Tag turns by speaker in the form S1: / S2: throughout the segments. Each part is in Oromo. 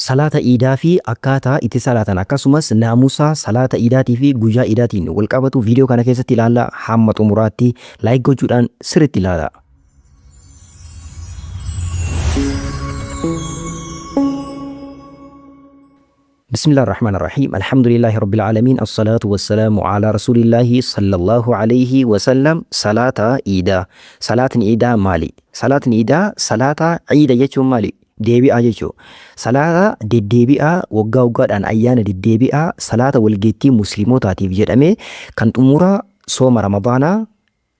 S1: Salaata Iidaa fi akkaataa itti salaatan akkasumas naamusa salaata Iidaatii fi guyyaa Iidaatiin wal qabatu viidiyoo kana keessatti ilaalla. Hamma xumuraatti like gochuudhaan sirriitti ilaala. Bismillah ar-Rahmaan ar-Rahiim. Alhamdulillahi Rabbil Aalamiin. As-salaatu was-salaamu ala Rasuulillaahi sallallahu alayhi wa sallam. Salaata Iidaa. Salaatni Iidaa maali? Salaatni Iidaa salaata Iida jechuun maali? Deebi'aa jechuu. Salaata deddeebi'aa waggaa waggaadhaan ayyaana deddeebi'aa salaata walgeettii musliimotaatiif jedhamee kan xumura sooma Ramadaanaa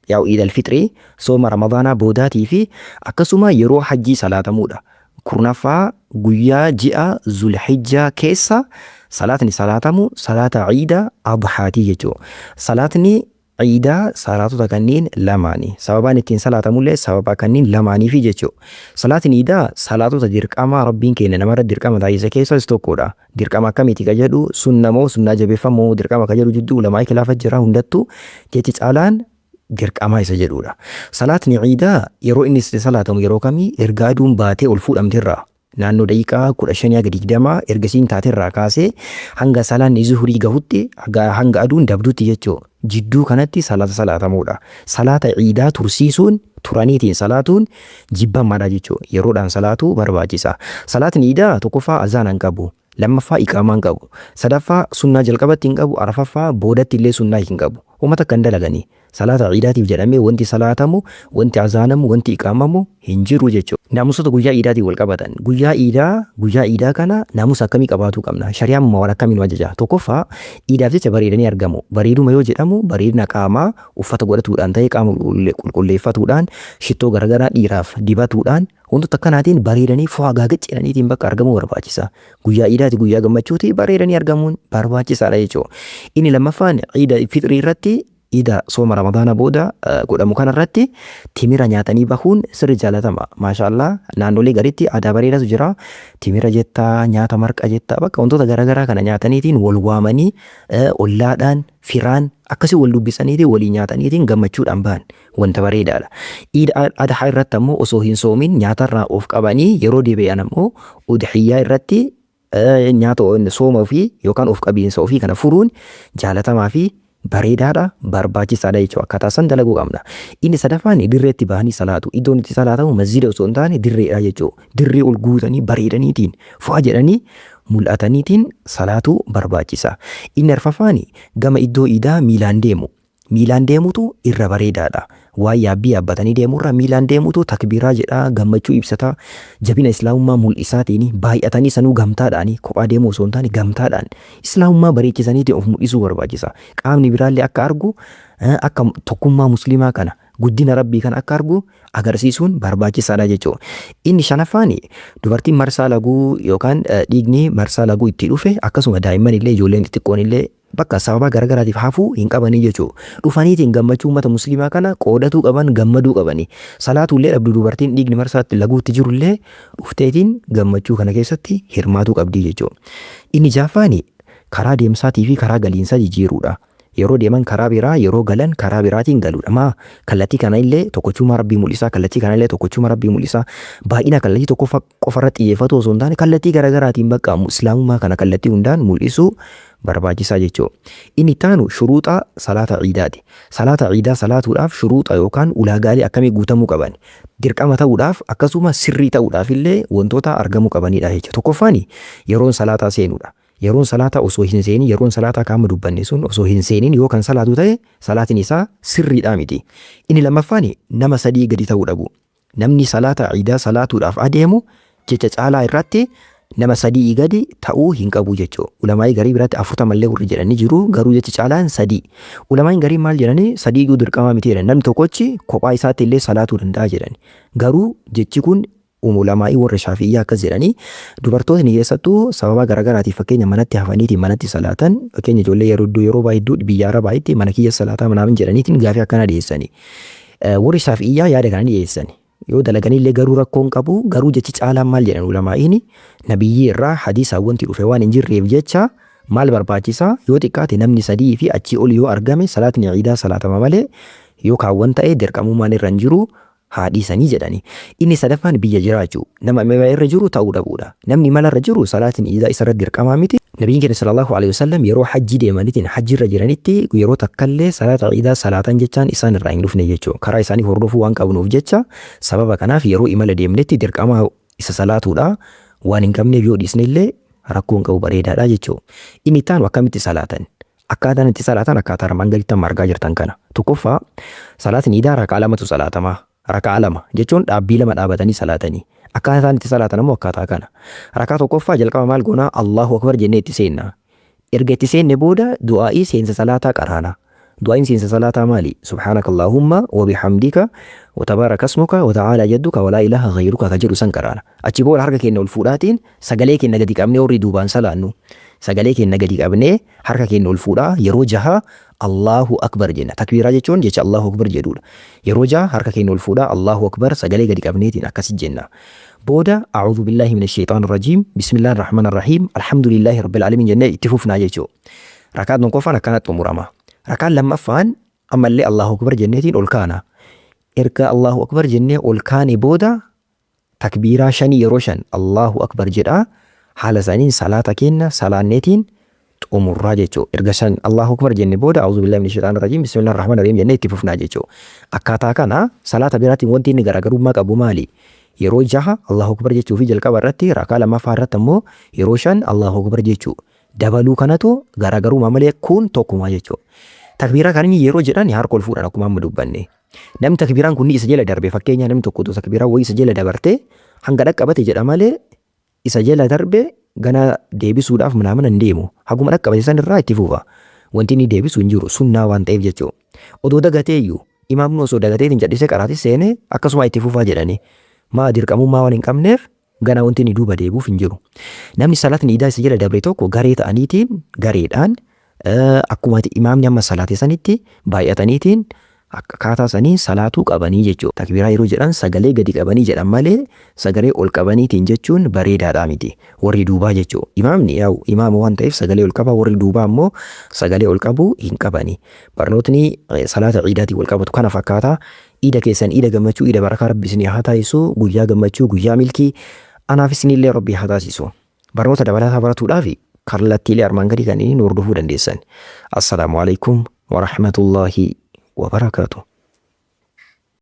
S1: yaa'u Iid al-Fixrii sooma Ramadaanaa boodaatii fi akkasuma yeroo hajjii salaatamuudha. 10ffaa guyyaa ji'a Zulhijjaa keessa salaatni salaatamu salaata Iida Adhaatii jechuudha. Salaatni Iidaa salaatota kanniin lamaani. Sababaan ittiin salaatamullee sababa kanniin lamaaniifi jechuudha. Salaatni Iidaa salaatota dirqamaa Rabbiin keenya namarra dirqama taasise keessaa isa tokkodha. Dirqama akkamiiti ka jedhu sunna moo sunnaa jabeeffamu moo dirqama ka jedhu jidduu ulamaa'ii khilaafa jira hundattuu jechi caalaan dirqamaa isa jedhuudha. Salaatni Iidaa yeroo inni itti salaatamu yeroo kamii erga aduun baatee ol fuudhamte irraa naannoo daqiiqaa 15 haga 20 erga isiin taate irraa kaasee hanga salaanni zuhrii gahutti hanga aduun dabdutti jechuu jidduu kanatti salaata salaatamuudha. Salaata Iidaa tursiisuun turaniitiin salaatuun jibbamaadha jechuu yeroodhaan salaatuu barbaachisa. Salaatni Iidaa tokkoffaa azaana hin qabu. Lammaffaa iqaamaa hin qabu. Sadaffaa sunnaa jalqabatti hin qabu. Arfaffaa boodatti illee sunnaa hin qabu. Homa takka hin dalagani. Salaata Iidaatiif jedhamee wanti salaatamu, wanti azaanamu, wanti iqaamamu hin jiru jechuudha. Naamusota guyyaa Iidaatiin wal qabatan. Guyyaa Iidaa, guyyaa Iidaa kana naamusa akkamii qabaatuu qabna? Shari'aan waan akkamii nu ajaja? Tokkoffaa, Iidaaf jecha bareedanii argamu. Bareeduma yoo jedhamu bareedina qaamaa uffata godhatuudhaan ta'ee qaama qulqulleeffatuudhaan, shittoo garagaraa dhiiraaf dibatuudhaan, wantoota akkanaatiin bareedanii fo'aa gaagacceenaniitiin bakka argamuu barbaachisa. Guyyaa Iidaati guyyaa gammachuuti bareedanii argamuun barbaachisaadha jechuudha. Inni lammaffaan Iida Fixrii irratti Iida sooma Ramadaana booda godhamu kana irratti timira nyaatanii bahuun sirri jaalatama. Maasha Allah naannolee garitti aadaa bareedatu jira. Timira jettaa, nyaata marqa jettaa bakka wantoota garaagaraa kana nyaataniitiin wal waamanii ollaadhaan, firaan akkasii wal dubbisaniitiin walii nyaataniitiin gammachuudhaan bahan wanta bareedaadha. Iida Adhaa irratti ammoo osoo hin soomin nyaatarraa of qabanii yeroo deebi'an ammoo udhiyyaa irratti nyaata sooma ofii yookaan of qabiinsa ofii kana furuun jaalatamaa fi bareedaadha, barbaachisaadha jechuudha. Akkaataa san dalaguu qabna. Inni sadaffaan dirreetti bahanii salaatu. Iddoon itti salaatamu masjida osoo hin taane dirreedha jechuudha. Dirree ol guutanii bareedaniitiin fo'a jedhanii mul'ataniitiin salaatuu barbaachisa. Inni arfaffaan gama iddoo iidaa miilaan deemu. Miilaan deemutu irra bareedaadha. Waan yaabbii yaabbatanii deemurra miilaan deemutu takbiiraa jedhaa, gammachuu ibsataa, jabina Islaamummaa mul'isaatiini, baay'atanii sanuu gamtaadhaani, kophaa deemuu osoo hin taane gamtaadhaan Islaamummaa bareechisaniitiin of mul'isuu barbaachisa. Qaamni biraallee akka argu, akka tokkummaa Muslimaa kana, guddina Rabbii kana akka argu agarsiisuun barbaachisaadha jechuudha. Inni shanaffaan dubartiin marsaa laguu yookaan dhiigni marsaa laguu itti dhufe akkasuma daa'imman illee ijoolleen xixiqqoon illee Bakka sababaa garagaraatiif hafuu hin qabanii jechu'u. Dhufaniitiin gammachuu ummata musliimaa kana qoodatuu qaban, gammaduu qabani. Salaatuullee dhabdu dubartiin dhiigni marsaatti laguutti jirullee dhufteetiin gammachuu kana keessatti hirmaatuu qabdii jechu'u. Inni jahaffaani karaa deemsaatii fi karaa galiinsaa jijjiiruudha. Yeroo deeman karaa biraa, yeroo galan karaa biraatiin galuudha. Maa? Kallattii kana illee tokkochummaa Rabbii mul'isaa, kallattii kana illee tokkochummaa Rabbii mul'isaa. Baay'ina kallattii tokko qofarratti xiyyeeffatuu osoo hin taane kallattii garagaraatiin bakka islaamummaa kana kallattii hundaan mul'isuu barbaachisaa jechuu. Inni itti aanu shuruuxa salaata iidaati. Salaata iidaa salaatuudhaaf shuruuxa yookaan ulaagaalee akkamii guutamuu qaban? Dirqama ta'uudhaaf akkasuma sirrii ta'uudhaaf illee wantoota argamuu qabaniidha jechuudha. Tokkoffaan yeroon salaataa seenuudha. Yeroon salaataa osoo hin seenin yeroon salaataa ka amma dubbanne sun osoo hin seenin yoo kan salaatu ta'e salaatiin isaa sirriidhaa miti. Inni lammaffaan nama sadii gadi ta'uu dhabu. Namni salaata iidaa salaatuudhaaf adeemu jecha caalaa irratti nama sadi'ii gadi ta'uu hin qabu jechuudha. Ulamaa'ii garii biratti 40 illee warri jedhan ni jiru, garuu jechi caalaan sadii. Ulamaa'iin gariin maal jedhani sadii iyyuu dirqamaa miti jedhan. Namni tokkochi kophaa isaatti illee salaatuu danda'a jedhan. Garuu jechi kun ulamaa'ii warra Shaafi'iyyaa akkas jedhanii dubartootni keessattuu sababaa garaagaraatiif fakkeenya manatti hafaniitiin manatti salaatan fakkeenya ijoollee yeroo hedduu yeroo baay'ee biyya Arabaa'itti mana kiyya salaataa manaamin jedhaniitiin gaafii akkanaa dhiyeessani. Warri Shaafi'iyyaa yaada kana ni dhiyeessani. Yoo dalaganillee garuu rakkoo hin qabu. Garuu jechi caalaan maal jedhan ulamaa'iin nabiyyii irraa hadiisaan wanti dhufe waan hin jirreef jecha maal barbaachisa yoo xiqqaate namni sadii fi achii ol yoo argame salaatni iidaa salaatama malee yoo kaawwan ta'e dirqamummaan irra hin jiru. Haa dhiisanii jedhani. Inni sadaffaan biyya jiraachuu. Nama imala irra jiru ta'uu dhabuudha. Namni imala irra jiru salaatiin iidaa isarra dirqamaa miti. Nabiyyiin keenya sallallahu alaihi wasallam yeroo hajjii deemaniitiin hajjii irra jiranitti yeroo takkallee salaata iidaa salaatan jechaan isaan irraa hin dhufne jechuudha. Karaa isaanii hordofuu waan qabnuuf jecha sababa kanaaf yeroo imala deemnetti dirqama isa salaatuudha waan hin qabneef yoo dhiisne illee rakkoo hin qabu, bareedaadha jechuudha. Inni itti aanu akkamitti salaatan? Akkaataan itti salaatan akkaataa armaan gaditti amma argaa jirtan kana. Tokkoffaa, salaatni iidaa rakaa lamatu salaatama. Rakaa lama jechuun dhaabbii lama dhaabatanii salaatanii. Akkaataan itti salaatan ammoo akkaataa kana. Rakaa tokkoffaa jalqaba maal goonaa? Allahu Akbar jennee itti seenna. Erga itti seenne booda du'aa'ii seensa salaataa qaraana. Du'aa'iin seensa salaataa maali? Subhaanakallahumma wa bihamdika wa tabaaraka ismuka wa ta'aalaa jadduka wa laa ilaaha ghayruka ka jedhu san qaraana. Achi booda harka keenya ol fuudhaatiin sagalee keenya gadi qabnee, warri duubaan salaannu sagalee keenya gadi qabnee harka keenya ol fuudhaa yeroo jaha Allahu Akbar jenna. Takbiiraa jechuun jecha Allahu Akbar jedhudha. Yeroo jaha harka keenya ol fuudhaa Allahu Akbar sagalee gadi qabneetiin akkasi jenna. Booda a'uudhu billahi minash shaytaanir rajiim, bismillahir rahmanir rahiim, alhamdulillahi rabbil alamin jennee itti fufnaa jechuudha. Rakaan tokkoffaan akkanatti xumurama. Rakaan lammaffaan ammallee Allahu Akbar jenneetiin ol kaana. Erga Allahu Akbar jennee ol kaane booda takbiiraa shanii yeroo shan Allahu Akbar jedhaa haala isaaniin salaata keenya salaanneetiin xumurraa jechuudha. Erga shan Allahu Akbar jenne booda a'uudhu billahi minash shaytaanir rajiim, bismillahir rahmanir rahiim jennee itti fufnaa jechuudha. Akkaataa kana salaata biraatiin wanti inni garaagarummaa qabu maali? Yeroo jaha Allahu Akbar jechuu fi jalqaba irratti rakaa lammaffaa irratti ammoo yeroo shan Allahu Akbar jechuu. Dabaluu kanatu garaagarummaa malee kun tokkuma jechuudha. Takbiiraa kan inni yeroo jedhan harka ol fuudhan akkuma amma dubbanne. Namni takbiiraan kun isa jala darbe, fakkeenya namni tokko otoo takbiiraan wayii isa jala dabarte hanga dhaqqabate jedha malee isa jala darbe gana deebisuudhaaf manaamana hin deemu. Haguma dhaqqabate san irraa itti fufa. Wanti inni deebisu hin jiru, sunnaa waan ta'eef jechuudha. Odoo dagatee iyyuu, imaamni osoo dagateetiin callisee qaraatis seenee akkasuma itti fufaa jedhanii. Maa dirqamummaa waan hin qabneef gana wanti inni duuba deebi'uuf hin jiru. Namni salaatni iidaa isa jala dabre tokko garee ta'aniitiin gareedhaan akkuma imaamni amma salaate sanitti baay'ataniitiin akkaataa sanii salaatuu qabanii jechuudha. Takbiiraa yeroo jedhan sagalee gadi qabanii jedhan malee sagalee ol qabaniitiin jechuun bareedaadhaa miti. Warri duubaa jechuudha. Imaamni yaa'u imaama waan ta'eef sagalee ol qaba, warri duubaa ammoo sagalee ol qabuu hin qabani. Barnootni salaata iidaatiin wal qabatu kana fakkaata. Iida keessan iida gammachuu, iida barakaa Rabbi isinii haa taasisu. Guyyaa gammachuu, guyyaa milkii anaaf isinillee Rabbi haa taasisu. Barnoota dabalataa baratuudhaaf kallattiilee armaan gadii kanneen hordofuu dandeessan. Assalaamu alaikum wa rahmatullahi wa barakaatuh.